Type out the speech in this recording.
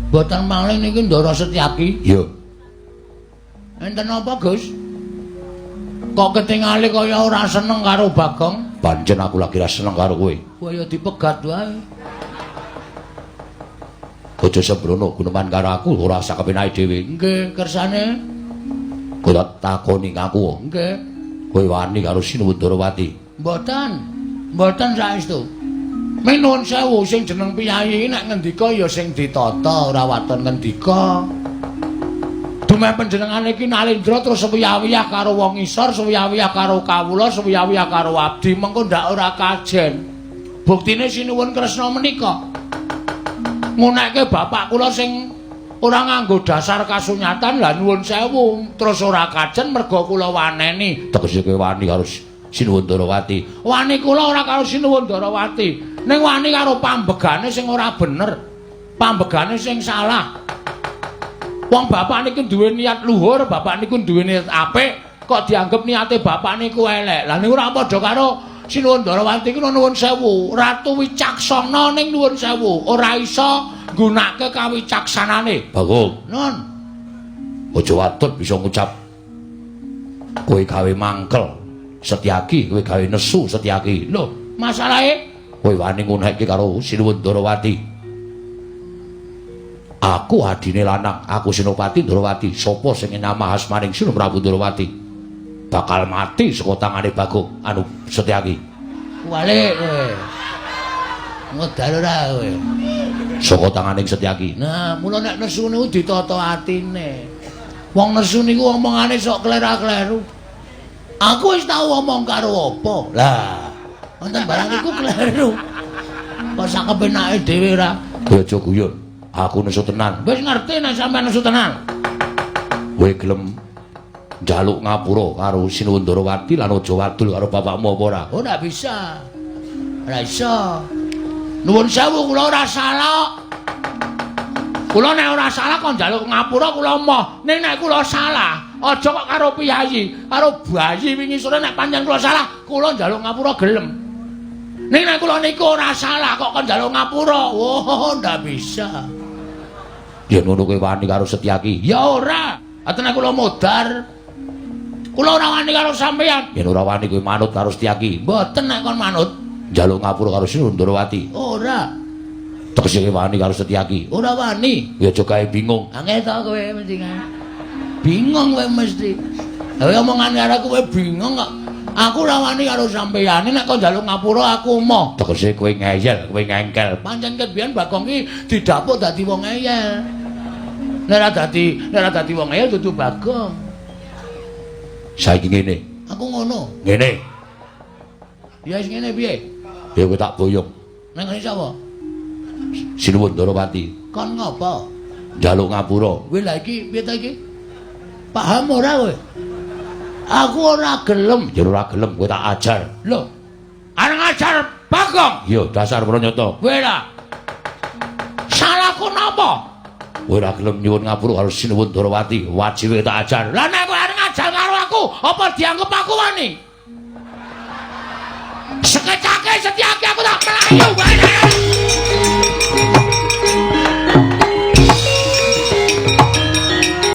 Mboten malih niki Ndara Setyaki. Iya. Enten apa, Gus? Kok ketingale kaya ora seneng karo Bagong? Pancen aku lagi ora seneng karo kowe. Kowe ya dipegat wae. Aja sembrono guneman karo aku ora usah kepenake dhewe. Nggih, kersane. Kowe tak takoni ngaku. Nggih. Kowe wani karo Sinuwun Ndarawati? Mboten. Mboten saestu. Minuwun sewu sing jeneng piyayi nek ngendika ya sing ditata, ora waton ngendika. Dumeh panjenengane iki Nalendra terus suwiyah-wiyah karo wong isor, suwiyah-wiyah karo kawula, suwiyah-wiyah karo abdi, mengko ndak ora kajen. Buktine Sinuwun Kresna menika ngunekke bapak kula sing ora nganggo dasar kasunyatan, lah nuwun sewu terus ora kajen merga kula waneni. Tegese kowe wani karo Sinuwun Ndarawati? Wani kula ora karo Sinuwun Ndarawati, ning wani karo pambegane sing ora bener, pambegane sing salah. Wong bapak niku duwe niat luhur, bapak niku duwe niat apik, kok dianggep niate bapak niku elek. Lah niku ora padha karo Sinuwun Ndarawati ku nuwun sewu, Ratu Wicaksana ning nuwun sewu, ora iso nggunakake kawicaksanane. Bagong. Nun. Aja watut bisa ngucap kowe gawe mangkel Setyaki, kowe gawe nesu Setyaki. Lho, masalahe kowe wani ngunekke karo Sinuwun Ndarawati. Aku adine lanang, aku Senopati Ndarawati. Sapa sing nyamah asmaning Sinun Prabu Ndarawati bakal mati saka tangane Bagong anu Setyaki. Walik kowe. Ngedal ora kowe. Saka tangane Setyaki. Nah, mula nek nesu niku ditata atine. Wong nesu niku omongane sok klera-kleru. Aku wis tau omong karo apa? Lah, wonten barang iku kleru. Kok sak kepenake dhewe ora? Kowe aja guyon. Aku nesu tenan. Wis ngerti nek sampean nesu tenan. Kowe gelem njaluk ngapura karo Sinuwun Ndarawati lan aja wadul karo bapakmu apa ora? Oh, ndak bisa. Ora iso. Nuwun sewu kula ora salah. Kula nek ora salah kok njaluk ngapura kula emoh. Ning nek kula salah, aja kok karo piyayi, karo bayi wingi sore nek pancen kula salah, kula njaluk ngapura gelem. Ning nek kula niku ora salah kok kon njaluk ngapura. Oh, ndak bisa. Yen ngono kowe wani karo Setyaki? Ya ora. Atene kula modar. Kula ora wani karo sampeyan. Yen ora wani kowe manut karo Setyaki? Mboten nek kon manut. Njaluk ngapura karo Sinuwun Ndarawati? Ora. Tegese kowe wani karo Setyaki? Ora wani. Ya aja gawe bingung. Angel to kowe mesti. Bingung kowe mesti. Lah omongan karo kowe bingung kok. Aku ora wani karo sampeyan. Nek kon njaluk ngapura aku emoh. Tegese kowe ngeyel, kowe ngengkel. Pancen ket biyen Bagong ki didapuk dadi wong ngeyel. Nek ora dadi wong ngeyel dudu Bagong. Saiki ngene. Aku ngono. Ngene. Ya wis ngene piye? Ya kowe tak boyong. Nang ngene sapa? Sinuwun Ndarawati. Kon ngopo? Njaluk ngapura. Kowe lha iki piye ta iki? Paham ora kowe? Aku ora gelem. Ya ora gelem kowe tak ajar. Lho. Arep ngajar Bagong? Iya, dasar pranyata. Kowe lah. Salahku napa? Kowe ora gelem nyuwun ngapura karo Sinuwun Ndarawati, wajibe tak ajar. Lah nek kowe arep ngajar karo aku, apa dianggep aku wani? Sekecake Setyaki aku tak mlayu wae.